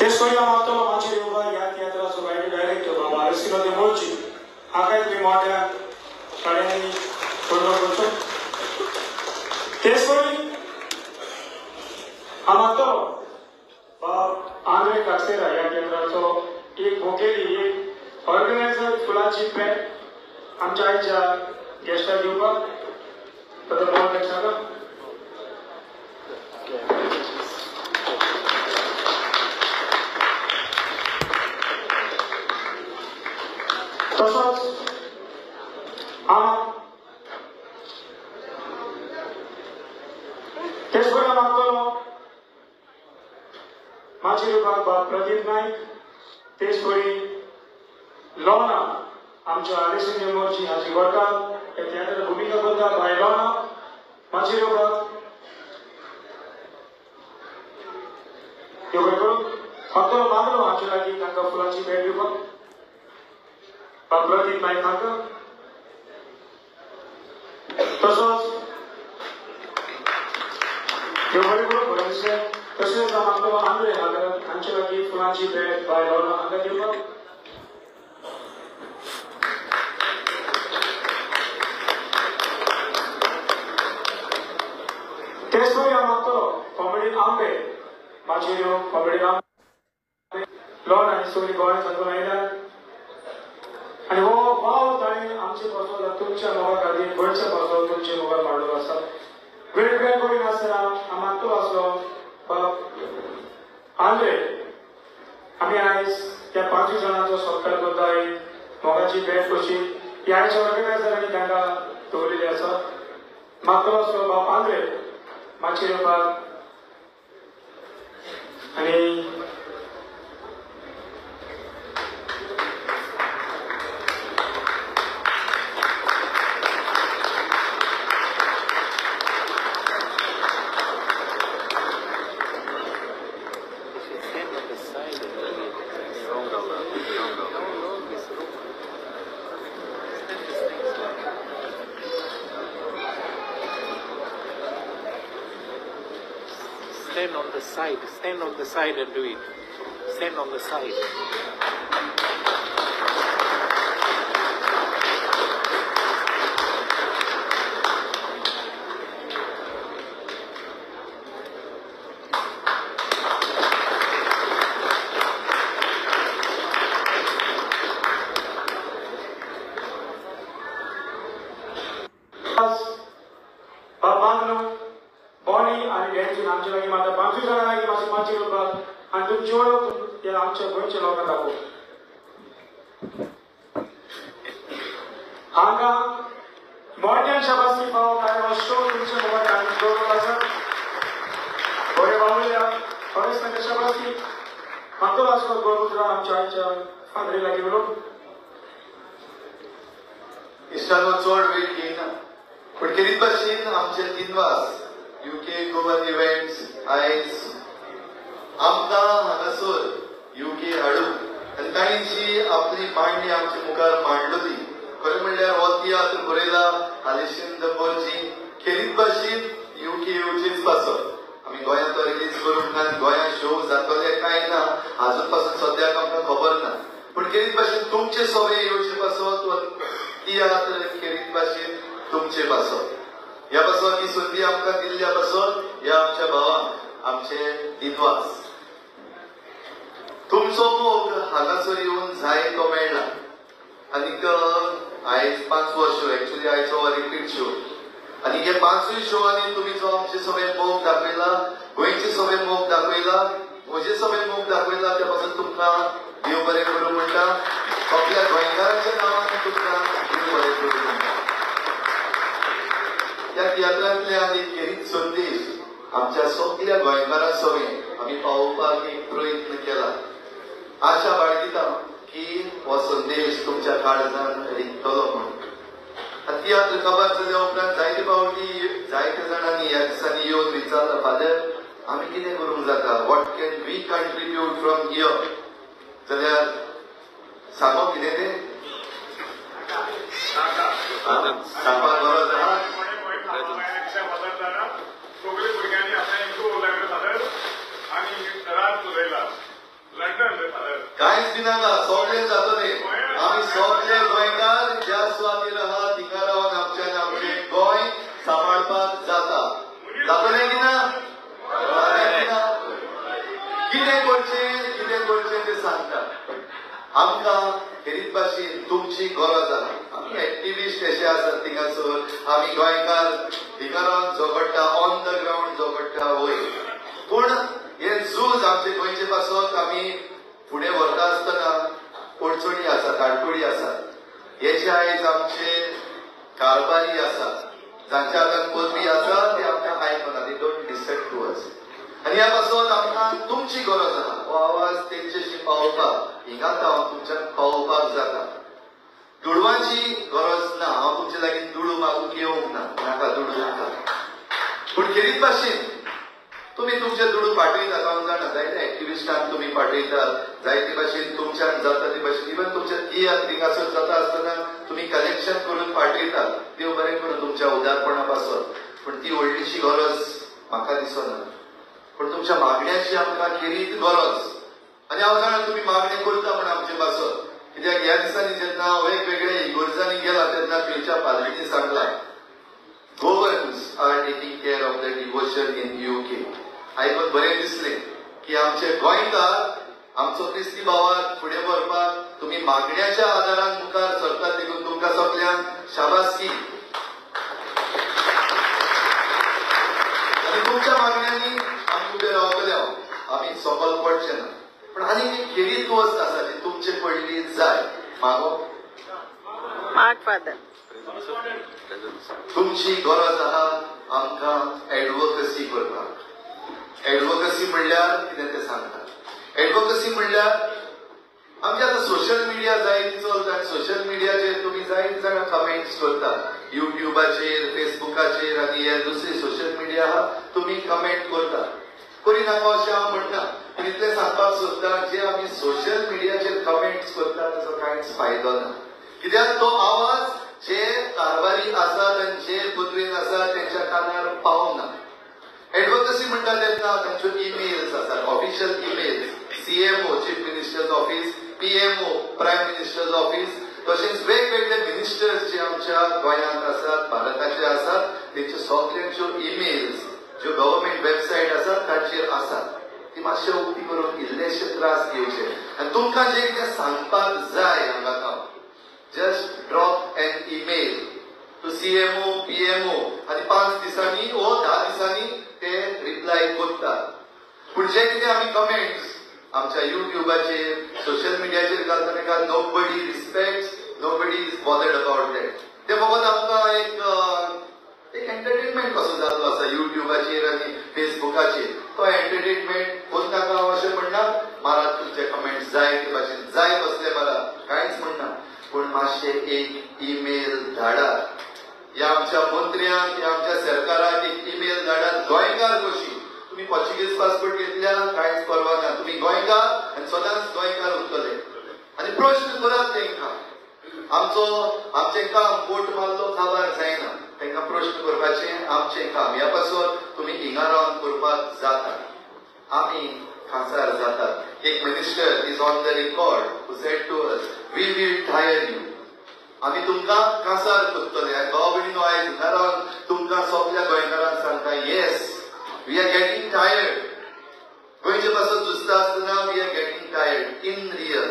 तेच परी हांव मागतलो माचयेर येवपाक ह्या तियात्राचो रायटर डायरेक्टर बाबा आलेसिनो दे मोर्जी हाकाय तुमी मोठ्या टाळयांनी कळोवंक करचो. तेच परी हांव मागतलो बाब आंद्रे काक्सेरा ह्या तियात्राचो एक मुखेली एक ऑर्गनायझर फुलाची भेट आमच्या आयच्या गेस्टाक दिवपाक ताचो मोल सांगा. तसोच हांव तेच परी हांव मागतलो माचयेर येवपाक बाब प्रदीप नायक, तेच परी लोना आमच्या आलेसिन मोर्जी हाजी गोरकार ह्या तियात्राची भुमिका करता बाय लोना माचयेर येवपाक देव बरें करूं. मागतलो मागलो आमच्या लागीं तांकां फुलांची भेट दिवपाक बाब प्रदीप नायक हांकां. तसोच देव बरें करूं बरें दिसलें. तशेंच हांव मागतलो आंद्रे हांगा हांचे लागीं फुलांची भेट बाय लोना हांकां दिवपाक. तेच परी हांव मागतलो कॉमेडीन आंबे माचयेर येवन कॉमेडीन आंबे लोन आनी सगळी गोंयांत सांगून आयल्या आनी हो वावर ताणें आमचे पासत तुमच्या मोगा खातीर गोंयच्या पासत तुमचे मोगार मांडलेलो आसा. वेळ वेळ करिनासतना हांव मागतलो आसलो बाब आंद्रे आमी आयज त्या 5 जाणांचो सत्कार करता एक मोगाची भेट कशी ही आयच्या ऑर्गनायझरांनी तांकां दवरिल्ली आसा. मागतलो आसलो बाब आंद्रे माचयेर येवपाक आनी Stand on the side. Stand on the side and do it. Stand on the side. आमच्या लागीं माता 25 जाणां लागीं मातशें माचयेर येवपाक आनी तुमची वळख त्या आमच्या गोंयच्या लोकांक दाखोवप. हांगा मोठ्यान शाबासकी फावो काय हो शो तुमच्या मुखार तांणी दवरलो आसा. बरें बावल्या खरेंच तांकां शाबासकी. मागतलो आसलो गोड उतरां आमच्या आयच्या फादरी लागीं उलोवंक. इश्टांनो चड वेळ घेयना पूण खेरीत भाशेन आमचे दिनवास UK Goan events आयज आमकां हांगासर UK हाडून आनी तांणी जी आपली मांडणी आमच्या मुखार मांडलेली खरें म्हणल्यार हो तियात्र बरयला आलेसिन the Morjim खेरीत भाशेन UK येवचेच पासत आमी गोंयांत तो रिलीज करूंक ना, गोंयांत शो जातले काय ना आजून पासून सद्याक आमकां खबर ना, पूण खेरीत भाशेन तुमचे सवे येवचे पासत हो तियात्र खेरीत भाशेन तुमचे पासत ह्या पासत ही संदी आमकां दिल्ल्या पासत ह्या आमच्या भावांक आमचे दिनवास. तुमचो मोग हांगासर येवन जाय तो मेळ्ळा आनीक आयज 5वो शो एक्चुअली आयचो हो रिपीट शो आनी हे 5ूय शोवांनी तुमी जो आमचे सगळे मोग दाखयला, गोंयचे सगळे मोग दाखयला, म्हजे सगळे मोग दाखयला त्या पासून तुमकां देव बरें करूं म्हणटा. आपल्या गोंयकारांच्या नांवान तुमकां देव बरें करूं म्हणटा. त्या तियात्रांतल्यान एक खेरीत संदेश आमच्या सगल्या गोंयकारां सवें आमी पावोवपाक एक प्रयत्न केला. आशा बाळगिता की हो संदेश तुमच्या काळजान रिगतलो म्हणून. आनी तियात्र काबार जाल्या उपरांत जायते फावटी जायत्या जाणांनी ह्या दिसांनी येवन विचारला, फादर आमी कितें करूंक जाता, what can we contribute from here. जाल्यार सांगो कितें तें सांगपाक गरज आहा. सगळे भुरग्यांनी आतां एक लायब्ररी फादर आनी रात उलयला. कांयच भिनाका, सगळें जातलें. आमी सगळे गोंयकार ज्या सुवातेर आहा थिंगा रावन आमच्यान आमचें गोंय सांबाळपाक जाता. जातलें की ना? जातलें की ना? कितें करचें कितें करचें तें सांगता. आमकां खेरीत भाशेन तुमची गरज आहा. आमी एक्टिविस्ट अशे आसात थिंगासर, आमी गोंयकार थिंगा रावन झगडटा, ऑन the ground झगडटा वयर. पूण हे झूज आमचे गोंयचे पासत आमी फुडें व्हरता आसतना अडचणी आसात, आडखळी आसात. हे जे आयज आमचे कारभारी आसात, जांच्या हातान पदवी आसा, ते आमकां आयकना, they don't listen to us. आनी ह्या पासत आमकां तुमची गरज आहा. हो आवाज तेंच्याशी पावोवपाक, हिंगा हांव तुमच्यान पावोवपाक जाता. दुडवांची गरज ना, हांव तुमचे लागीं दुडू मागूंक येवंक ना, नाका दुडू नाका. पूण खेरीत भाशेन तुमी तुमचे दुडू पाठयतात, हांव जाणा जायते एक्टिविस्टांक तुमी पाठयतात, जायते भाशेन तुमच्यान जाता ते भाशेन, इवन तुमच्या तियात्र थिंगासर जाता आसतना तुमी कलेक्शन करून पाठयतात. देव बरें करूं तुमच्या उदारपणा पासत. पूण ती व्हडलीशी गरज म्हाका दिसना. पूण तुमच्या मागण्याची आमकां खेरीत गरज. आनी हांव जाणा तुमी मागणें करता म्हण आमचे पासत. कित्याक ह्या दिसांनी जेन्ना वेगवेगळ्या इगोर्जांनी गेला तेन्ना थंयच्या पाद्रींनी सांगला, Goans are taking care of the devotion in UK. आयकून बरें दिसलें की आमचे गोंयकार आमचो क्रिस्ती भावाक फुडें व्हरपाक तुमी मागण्याच्या आदारान मुखार सरतात, देखून तुमकां सगल्यांक शाबासकी. आनी तुमच्या मागण्यांनी आमी उबे रावतले, आमी सकल पडचे ना. पूण आनीक एक खेरीत वस्त आसा जी तुमचे पडली जाय. मागो तुमची गरज आहा आमकां एडवोकसी करपाक. एडवोकसी म्हणल्यार कितें तें सांगता. एडवोकसी म्हणल्यार आमचे आतां सोशल मिडिया जायती चलता आनी सोशल मिडियाचेर तुमी जायते जाणां कमेंट्स करता, युट्युबाचेर, फेसबुकाचेर आनी हे दुसरी सोशल मिडिया आहा, तुमी कमेंट करता. करिनाका अशें हांव म्हणना, पूण इतलें सांगपाक सोदता, जे आमी सोशल मिडियाचेर कमेंट्स करता ताचो कांयच फायदो ना. कित्याक तो आवाज जे कारभारी आसात आनी जे पदवेन आसात तेंच्या कानार पावना. एडवोकसी म्हणटा तेन्ना तांच्यो ईमेल्स आसात, official emails, CMO chief minister's office, PMO prime minister's office, तशेंच वेगवेगळे मिनिस्टर्स जे आमच्या गोंयांत आसात, भारताचे आसात, तेंच्यो सगल्यांच्यो ईमेल्स ज्यो गव्हर्मेंट वेबसायट आसात तांचेर आसात. ती मातशे उक्ती करून इल्लेशे त्रास घेवचे आनी तुमकां जें कितें सांगपाक जाय हांगा हांव, just drop an email to CMO, PMO आनी 5 दिसांनी वो 10 दिसांनी ते रिप्लाय करतात. पूण जे कितें आमी कमेंट्स आमच्या युट्युबाचेर, सोशल मिडियाचेर घालता ताका nobody respects, nobody is bothered about that. ते फकत आमकां एक एंटरटेनमेंट कसो जाल्लो आसा युट्युबाचेर आनी फेसबुकाचेर. तो एंटरटेनमेंट कोण नाका हांव अशें म्हणना, मारात तुमचे कमेंट्स जाय ते भाशेन, जाय बसले मारात, कांयच म्हणना. पूण मातशें एक ईमेल धाडात ह्या आमच्या मंत्र्यांक, ह्या आमच्या सरकाराक एक ईमेल धाडात गोंयकार कशी. तुमी पोर्चुगीज पासपोर्ट घेतल्या कांयच परवा ना, तुमी गोंयकार आनी सदांच गोंयकार उरतले. आनी प्रश्न करात तेंकां, आमचो आमचें काम बोट मारलो काबार जायना, तांकां प्रश्न करपाचें आमचें काम. ह्या पासून तुमी हिंगा रावन करपाक जाता, आमी खासार जातात. एक minister is on the record who said to us, we will tire you. आमी तुमकां कासार करतले. आनी भाव भयणीनो, आयज हिंगा रावन तुमकां सगल्या गोंयकारांक सांगता, yes, we are getting tired. गोंयचे पासून झुजता आसतना we are getting tired in real.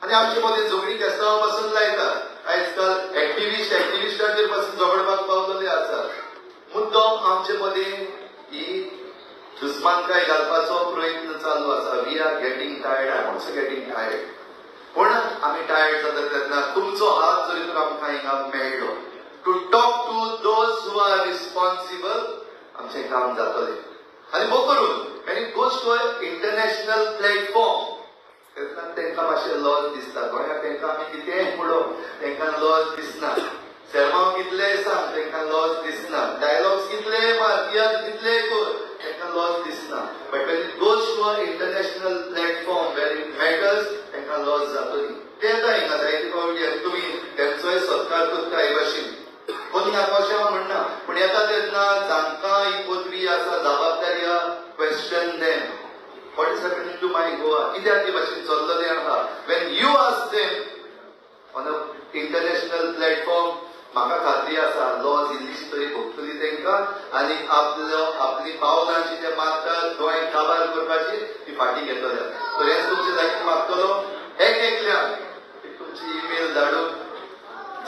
आनी आमचे मदीं झगडीं केस्तांवा पासून लायतात. आयज काल एक्टिविस्ट एक्टिविस्टांचेर पासून झगडपाक पावतले आसात. मुद्दम आमचे मदीं ही दुस्मानकाय घालपाचो प्रयत्न चालू आसा. We are getting tired, I am also getting tired. पूण आमी टायर्ड जाता तेन्ना तुमचो हात जरी तर आमकां हिंगा मेळ्ळो to talk to those who are responsible, आमचें काम जातलें. आनी भोव करून when it goes to a international platform तेन्ना तांकां मातशें लॉस दिसता. गोंयांत तांकां आमी कितेंय म्हणूं तांकां लॉस दिसना. सेर्मांव कितलेय सांग तांकां लॉस दिसना. डायलॉग्स कितलेय मार, तियात्र कितलेय कर, तांकां लॉस दिसना. But when it goes to a international platform where it matters, तांकां लॉस जातली. ते येता हिंगा जायते फावटी आनी तुमी तेंचोय सत्कार करता हे भाशेन. कोण नाका अशें हांव म्हणना, पूण येता तेन्ना जांकां ही पदवी आसा, जबाबदारी आहा, question them, what is happening to my Goa, कित्याक ते भाशेन चल्ललें आहा, इंटरनॅशनल प्लॅटफॉर्म. म्हाका खात्री आसा लॉज इल्लीशी तरी भोगतली तांकां आनी आपलो आपली पावलां जी ते मारतात गोंय काबार करपाची ती फाटीं घेतले. तर हेंच तुमचे लागीं मागतलो, एक एकल्यान तुमची ईमेल धाडून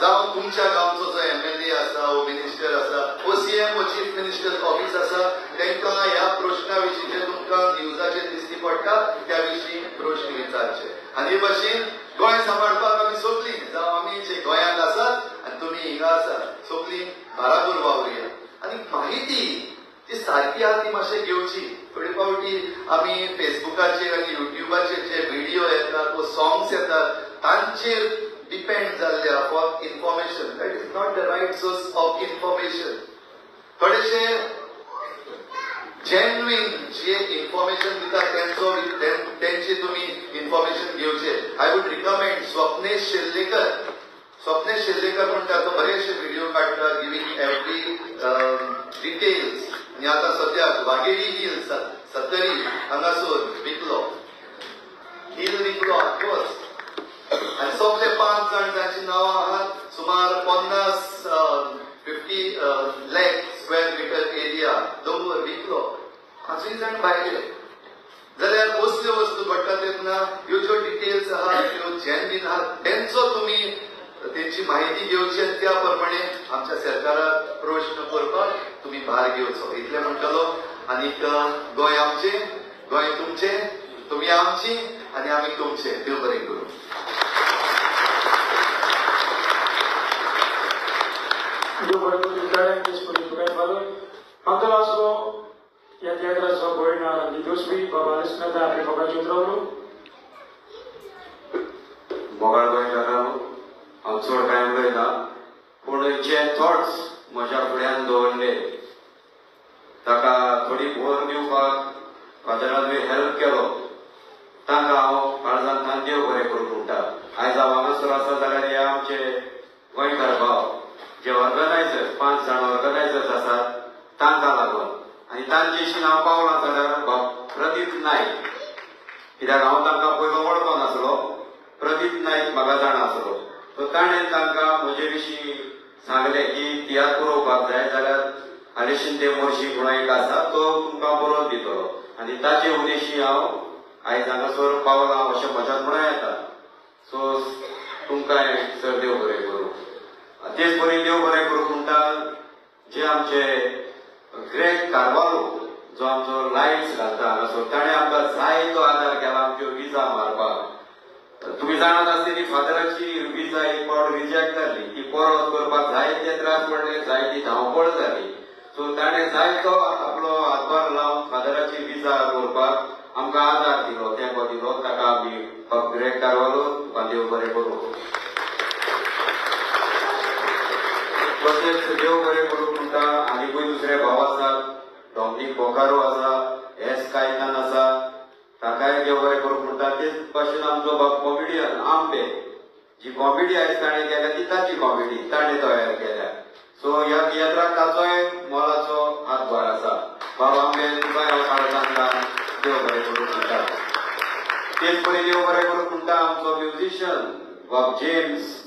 जावं तुमच्या गांवचो जो एमएलए आसा वो मिनिस्टर आसा वो सीएम वो चीफ मिनिस्टर ऑफिस आसा तांकां ह्या प्रश्ना विशीं जे तुमकां न्यूजाचेर दिसती पडटा त्या विशीं प्रश्न विचारचे. आनी हे भाशेन गोंय सांबाळपाक आमी सगळीं, जावं आमी जे गोंयांत आसात आनी तुमी हिंगा आसात, सगळीं बाराबर वावरुया. आनी माहिती ती सारकी आहा ती मातशें घेवची. थोडे फावटी आमी फेसबुकाचेर आनी युट्युबाचेर जे व्हिडियो येतात वो सॉंग्स येतात तांचेर डिपेंड जाल्ले for information. That is not the right source of information. थोडेशे जेन्युइन जे इन्फॉर्मेशन दितात तेंचो तेंचे तुमी इन्फॉर्मेशन घेवचे. I would recommend Swapnesh Shellekar. Swapnesh Shellekar म्हणटा तो बरेचशे व्हिडिओ काडटा गिवींग एवरी डिटेल्स. आनी आतां सद्याक वागेरी हिल सत्तरी हांगासर विकलो, हिल विकलो आखोच. आनी सगळे 5 जाण जांची नांवां आहात सुमार 50 लॅक स्क्वेअर मिटर एरिया दोंगर विकलो, 5 जाण भायले. जाल्यार असल्यो वस्तू घडटा तेन्ना ह्यो ज्यो डिटेल्स आहात त्यो जेन्युइन आहात तेंचो तुमी तेंची माहिती घेवची आनी त्या प्रमाणे आमच्या सरकाराक प्रश्न करपाक तुमी भार घेवचो इतलें म्हणटलो. आनीक गोंय आमचें, गोंय तुमचें, तुमी आमची आनी आमी तुमचें. देव बरें करूं. देव बरें करूं. मागतलो आसलो ह्या तियात्राचो गोयणार आनी दोसवी बाबा आलिस आपली मोगाची उतरावलो. मोगाळ गोंयकारांनो, हांव चड कांय उलयना, पूण जे थॉट्स म्हज्या फुड्यान दवरले ताका थोडी भोर दिवपाक फादरान हेल्प केलो, तांकां हांव काळजांतल्यान देव बरें करूंक म्हणटा. आयज हांव हांगासर आसा जाल्यार हे आमचे गोंयकार भाव जे ऑर्गनायजर्स, 5 जाण ऑर्गनायजर्स आसात तांकां लागून आनी तांचेशी हांव पावलां जाल्यार बाब प्रदीप नायक, कित्याक हांव तांकां पयलो वळखो नासलो, प्रदीप नायक म्हाका जाणा आसलो. सो ताणें तांकां म्हजे विशीं सांगलें की तियात्र बरोवपाक जाय जाल्यार आलेश शिंदे मोर्शी म्हणून एक आसा तो तुमकां बरोवन दितलो आनी ताचे उदेशी हांव आयज हांगासर पावलां अशें म्हज्यान म्हणूं येता. सो तुमकां सर देव बरें करूं. तेच परी देव बरें करूं म्हणटा जे आमचे ग्रेग कार्वालो जो आमचो लायट्स घालता हांगासर, ताणें आमकां जायतो आदार केला आमच्यो विजा मारपाक. तुमी जाणात आसतली फादराची विजा एक फावट रिजेक्ट जाली, ती परत करपाक जायते त्रास पडले, जायती धांवपळ जाली. सो ताणें जायतो आपलो हातभार लावन फादराची विजा करपाक आमकां आदार दिलो, तेंको दिलो. ताका आमी ग्रेग कार्वालो तुका देव बरें करूं. तशेंच देव बरें करूं म्हणटा आनीकूय दुसरे भाव आसात, डॉमनीक बोकारो आसा, एस कायतान आसा, ताकाय देव बरें करूं म्हणटा. तेच भाशेन आमचो बाब कॉमेडियन आंबे, जी कॉमेडी आयज ताणें केल्या ती ताची कॉमेडी ताणें तयार केल्या. सो ह्या तियात्राक ताचोय मोलाचो हातभार आसा. बाब आंबे तुका हांव काळजांतल्यान देव बरें करूं म्हणटा. तेच परी देव बरें करूं म्हणटा आमचो म्युजिशियन बाब जेम्स,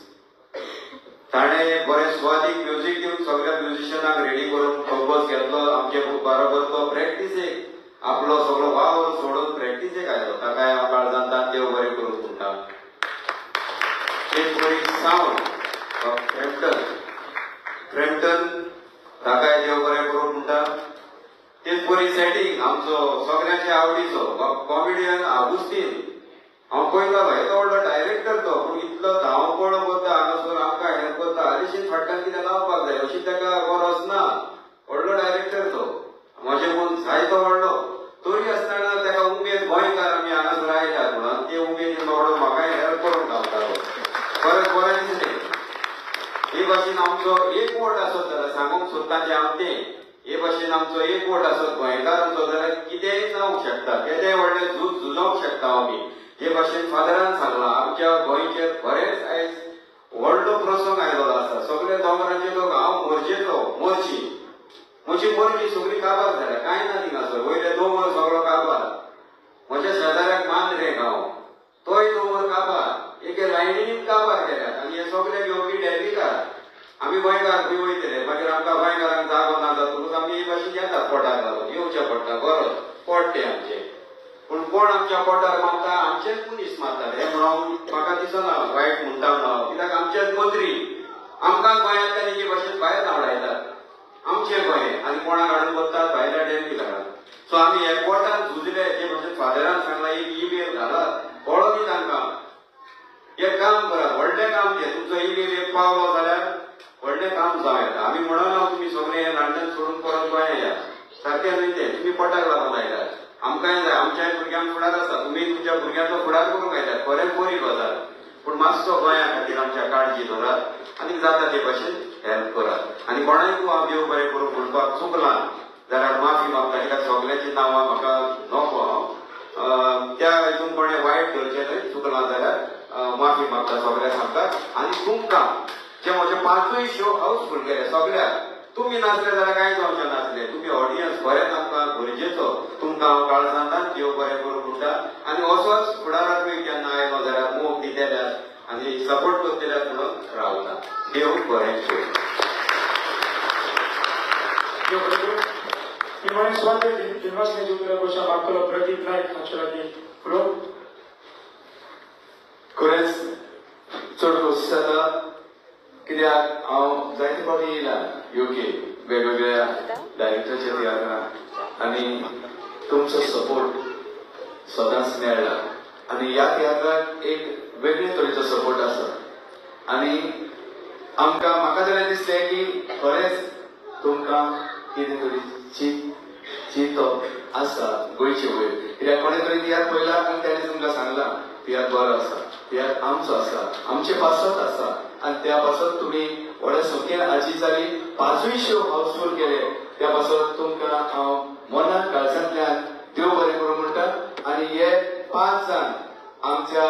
ताणें बरें स्वादीक म्युजीक दिवन सगळ्या म्युजिशियनाक रेडी करून कंपोज घेतलो. आमचे बरोबर तो प्रॅक्टिसेक आपलो सगळो वावर सोडून प्रॅक्टिसेक आयलो, ताकाय हांव काळजांतल्यान देव बरें करूंक म्हणटा. तेच परी सावंड क्रॅम्पटन, क्रॅम्पटन ताकाय देव बरें करूंक म्हणटा. तेच परी सेटींग आमचो सगळ्यांचे आवडीचो कॉमेडियन आगुस्तीन, हांव पळयतालो येदो व्हडलो डायरेक्टर तो, पूण इतलो धांवपळ करता हांगासर आमकां हेल्प करता. आलिशीन फाटल्यान कितें लावपाक जाय अशी ताका गरज ना, व्हडलो डायरेक्टर तो, म्हजे म्हूण जायतो व्हडलो. तरी आसतना ताका उमेद गोंयकार आमी हांगासर आयल्यात म्हणून ते उमेदीन बाबडो म्हाकाय हेल्प करूंक गावतालो. परत बरें दिसलें. हे भाशेन आमचो एक वोट आसत जाल्यार सांगूंक सोदता जें हांव तें, हे भाशेन आमचो एक वोट आसत गोंयकारांचो जाल्यार कितेंय जावंक शकता, केदेंय व्हडलें झूज झुजोवंक शकता आमी. हे भाशेन फादरान सांगलां आमच्या गोंयचेर बरेंच आयज व्हडलो प्रसंग आयलेलो आसा. सगळे दोंगरांचे लोक, हांव मोरजेचो, मोरजी, म्हजी मोरजी सगळी काबार जाल्या, कांय ना थिंगासर, वयले दोंगर सगळो काबार. म्हज्या शेजाऱ्याक मांद्रे गांव, तोय दोंगर काबार, एके लायनीन काबार केल्यात आनी हे सगळे घेवपी डॅबीक गोंयकार खंय वयतले मागीर आमकां गोंयकारांक जागो ना जातकूच आमी हे भाशेन येतात पोटाक लागून येवचें पडटा गरज पोट तें आमचें. पूण कोण आमच्या पोटार मारता आमचेच मनीस मारतात हें म्हणून म्हाका दिसना वायट म्हणटा म्हणून कित्याक आमचेच मंत्री आमकां गोंयांतल्यान एके भाशेन भायर धांवडायतात आमचें गोंय आनी कोणाक हाडून वतात भायल्या डॅम्पी सो आमी हे पोटान झुजले जे भाशेन फादरान सांगला एक ईमेल घालात कळो दी तांकां एक काम करात व्हडलें काम तें तुमचो ईमेल एक पावलो जाल्यार व्हडलें काम जावं येता. आमी म्हणना तुमी सगळे हे लंडन सोडून परत गोंया या सारकें न्हय तें तुमी पोटाक लागून आयल्यात आमकांय जाय आमच्याय भुरग्यांक फुडार आसा तुमी तुमच्या भुरग्यांचो फुडार करूंक आयल्यात खरें बरी गजाल पूण मातसो गोंया खातीर आमच्या काळजी धरात आनी जाता ते भाशेन हेल्प करात. आनी कोणाकूय हांव देव बरें करूं म्हणपाक चुकलां जाल्यार माफी मागता कित्याक सगल्यांचीं नांवां म्हाका नको हांव त्या हितून कोणें वायट धरचें न्हय चुकलां जाल्यार माफी मागता सगळ्या सांगता. आनी तुमकां जे म्हजे 5 शो हाऊसफूल केले सगळ्याक तुमी नासले जाल्यार कांय जावचें नासलें तुमी ऑडियन्स बरेंच आमकां गरजेचो तुमकां हांव काळजांतल्यान देव बरें करूं म्हणटा. आनी असोच फुडाराकूय केन्ना आयलो जाल्यार मोग दितल्यात आनी सपोर्ट करतल्यात म्हणून रावता. देव बरें करूं. प्रदीप नायक हांचे लागीं उलोवप. खरेंच चड खोशी जाता कित्याक हांव जायते फावटी येयला युके वेगवेगळ्या डायरेक्टराच्या तियात्रांत आनी तुमचो सपोर्ट सदांच मेळ्ळा आनी ह्या तियात्राक एक वेगळे तरेचो सपोर्ट आसा आनी आमकां म्हाका जाल्यार दिसलें की खरेंच तुमकां कितें तरी चिंतप आसा गोंयचे वयर कित्याक कोणें तरी तियात्र पळयला आनी ताणें तुमकां सांगलां तियात्र बरो आसा तियात्र आमचो आसा आमचे पासत आसा आनी त्या पासत तुमी व्हडा संख्येन आजी जाली 5 शो हाऊसफूल केले त्या पासत तुमकां हांव मनान काळजांतल्यान देव बरें करूं म्हणटा. आनी हे 5 जाण आमच्या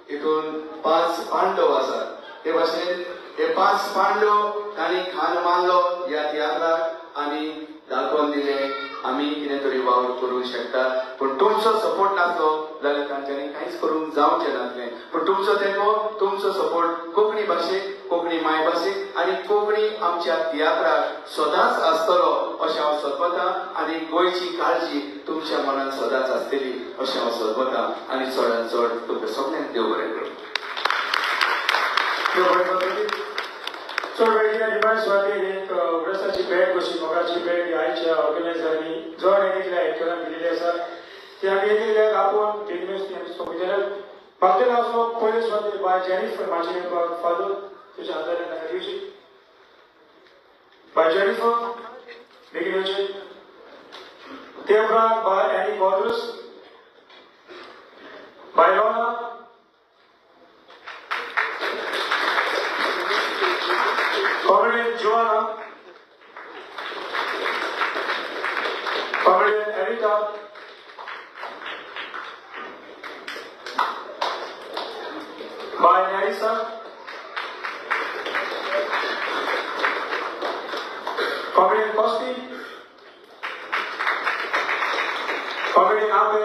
हितून 5 पांडव आसात ते भाशेन हे 5 पांडव तांणी खान मारलो ह्या तियात्राक आनी दाखोवन दिले आमी कितें तरी वावर करूंक शकता. पूण तुमचो सपोर्ट नासलो जाल्यार तांच्यांनी कांयच करूंक जावचें नासलें. पूण तुमचो तेंको तुमचो सपोर्ट कोंकणी भाशेक कोंकणी मायभाशेक आनी कोंकणी आमच्या तियात्राक सदांच आसतलो अशें हांव सोदता आनी गोंयची काळजी तुमच्या मनान सदांच आसतली अशें हांव सोदता. आनी चडान चड तुमकां सगळ्यांक देव बरें करूं. चड वेगळी निमाणे सुवातेर एक उडसाची बॅग कशी मोगाची बॅग आयच्या ऑर्गनायझरांनी जण एकल्या एक्टरान दिलेली आसा ती आमी एकल्याक आपोवन बेगीनूच ती आमी सोंपयतले. मागतलो असो पयले सुवातेर बाय जेनिफर म्हाजे फादर तुज्या हातांतल्यान ताका दिवची बाय जेनिफर बेगीन येवची. ते उपरांत बाय एनी क्वाड्रस बाय लोना Comedian Joanna, Comedian Anita, by Narisa, Comedian Kosti, Comedian Abe,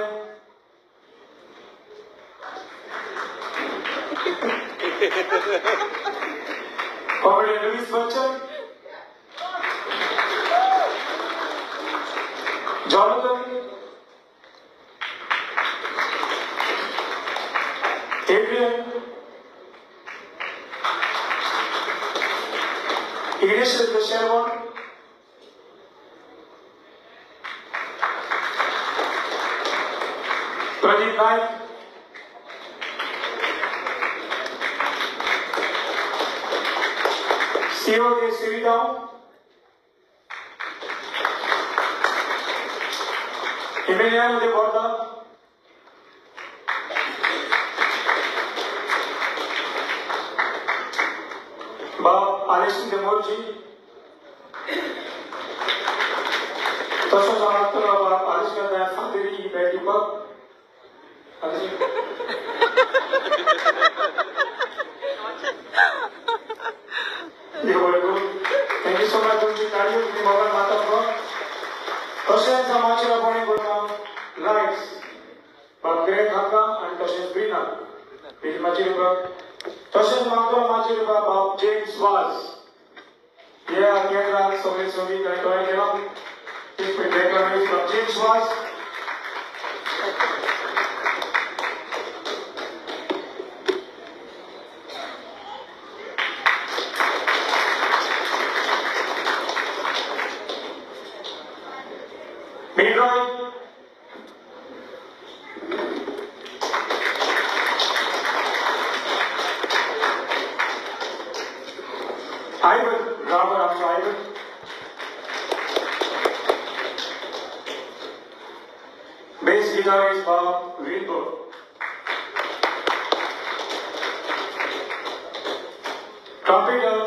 Comedian Luis Bachchan, Jonathan, Adrian, Ignatius de Sherwan, Pradeep Naik, CO de Siridao, Emiliano de Borda, Bob Alexis de Morji, तसोच हांव बाब आलेश फादरी ही bag दिवपाक. Thank you so much. तुमची ताळयो तुमी मोगान मारतात गो. तशेंच माचयेर आपोवणें करता लायट्स बाब ग्रेग हांगा आनी तशेंच ब्रिना बेगीन माचयेर येवपाक. तशेंच मागता माचयेर येवपाक बाब जेम्स वाज. ह्या केंद्राक सगळे सोबीत ताणें तयार केला. Background music from James Vaz. Main Roy. Ivan, Robert आमचो Ivan. Bass guitarist Bob Wilbur. Trumpeter